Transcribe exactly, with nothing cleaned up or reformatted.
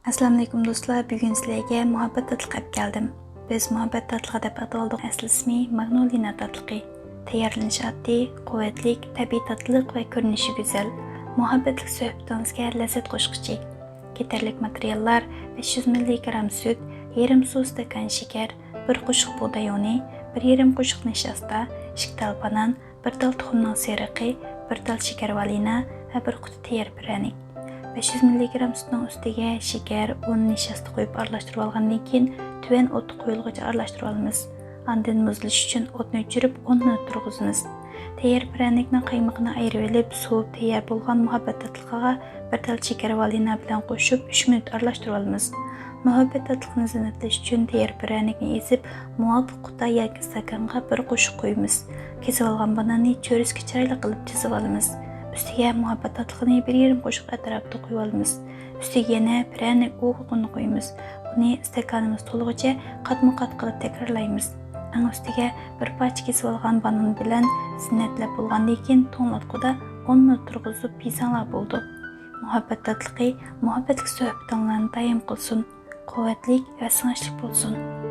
ئەسسالامۇئەلەيكۇم دوستلار، بۈگۈن سىلەرگە مۇھەببەت تاتلىقى ئەپ كەلدىم. بىز مۇھەببەت تاتلىقى دەپ ئاتىۋالدۇق، ئەسلى ئىسمى ماگنولىنا تاتلىقى. تەييارلىنىش ئاددىي، قۇۋۋەتلىك، تەبىئىي تاتلىق ۋە كۆرۈنۈشى گۈزەل. مۇھەببەتلىك سۆھبىتىڭىزگە لەززەت قوشقۇچى. كېتەرلىك ماتېرىياللار: بەش يۈز مىللىگرام سۈت، يېرىم سۇ ئىستاكان شېكەر، بىر قوشۇق بۇغداي ئۇنى، بىر يېرىم قوشۇق نىشاستا، ئىككى تال بانان، بىر تال تۇخۇمنىڭ سېرىقى، بىر تال شېكەر ۋالىنا ۋە بىر قۇتا تەييار پىرەنىك. بەش يۈز مىللىگرام سۈتنىڭ ئۈستىگە شېكەر، ئۇن، نىشاستى قويۇپ ئارىلاشتۇرۇۋالغاندىن كېيىن، تۆۋەن ئوتتا قويۇلغۇچە ئارىلاشتۇرۇۋالىمىز. ئاندىن مۇزلىشىش ئۈچۈن ئوتنى ئۆچۈرۈپ، ئون مىنۇت تۇرغۇزىمىز. تەييار پىرەنىكنىڭ قايمىقىنى ئايرىۋېلىپ، سوۋۇپ تەييار بولغان مۇھەببەت تاتلىقىغا بىر تال شېكەر ۋالىنا بىلەن قوشۇپ، ئۈچ مىنۇت ئارىلاشتۇرۇۋالىمىز. مۇھەببەت تاتلىقىنى زىننەتلەش ئۈچۈن تەييار پىرەنىكنى ئېزىپ، مۇۋاپىق قۇتا ياكى ئىستاكانغا بىر قوشۇق قويىمىز. كېسىۋالغان باناننى چۆرىسىگە چىرايلىق قىلىپ چىزىۋالىمىز. ئۈستىگە مۇھەببەت تاتلىقىنى بىر يېرىم قوشۇق ئەتراپىدا قويۇۋالىمىز. ئۈستىگە يەنە پىرەنىك ئوغۇقىنى قويىمىز. بۇنى ئىستاكانىمىز تولغۇچە قاتمۇ قات قىلىپ تەكرارلايمىز. ئەڭ ئۈستىگە بىر پارچە كېسىۋالغان بانان بىلەن زىننەتلەپ بولغاندىن كېيىن، توڭلاتقۇدا ئون مىنۇت تۇرغۇزۇپ يېسەڭلار بولىدۇ. مۇھەببەت تاتلىقى مۇھەببەتلىك سۆھبىتىڭلارنى دايىم قىلسۇن، قۇۋۋەتلىك ۋە سىڭىشلىك بولسۇن.